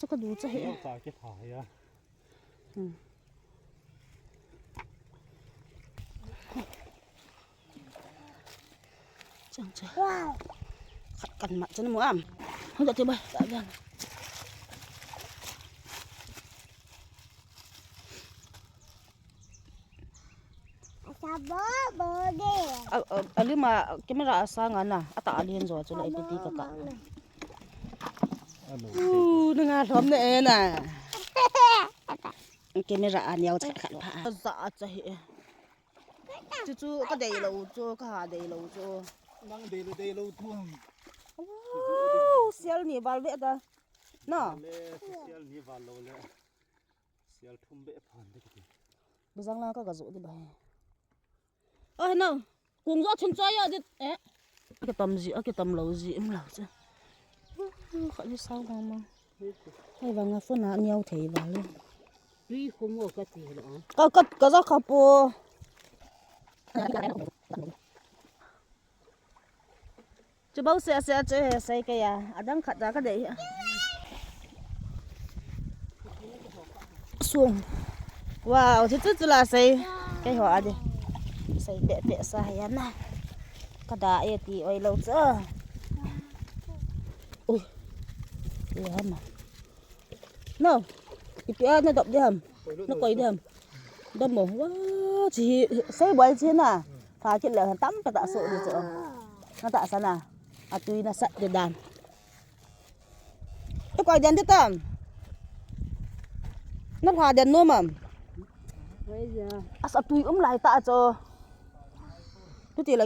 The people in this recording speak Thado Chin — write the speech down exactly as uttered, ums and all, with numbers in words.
Chu ka du cha hi. Ka ke pha ya. Hmm. Chang cha. Wow. Khat kan mat chan mu am. Hung da ti ba. Da da. Asa bo bo de. A, a, alima camera asang ana. Ata alien jo chu la ipiti ka ka. U, na nga lom ne na. Camera a niau cha khat pha. Za cha hi. Chu chu ka dei lo chu, ka ha dei lo chu. Nang dei lo, dei lo thu ham. Wow, sial ni val ve ta. No. Le, sial ni val lo le. Sial thum be phan de kiti. Bizang la ka ga zo di ba he. Oh, no. Kung zo chun choi ya dit. Eh. Ake tam ji, ake tam lo ji, im lo chu. Kha ji sao ma ma. Hei vang a phone a niau thei vang le. Tui khum o ka ti lo. Ka, ka, ka za kha po. Chu bou se se chu he sei kei a. Adang khat ta ka dei. Sung. Wow, chu chu chu la sei. Kei ho a di. Sei pe pe sa ya na. Ka da e ti oi lo chu. Ui. Ui ha ma. No. Ipi a na dop di ham. Na koi di ham. Dop mo. Wow, chi sei boi chi na. Pha kit le tam pe ta so di chu. Na ta sa na. Atui na sat di dan. Te koi den te tam. Na pha den nom am. Asa tui um lai ta chu. Tu ti la.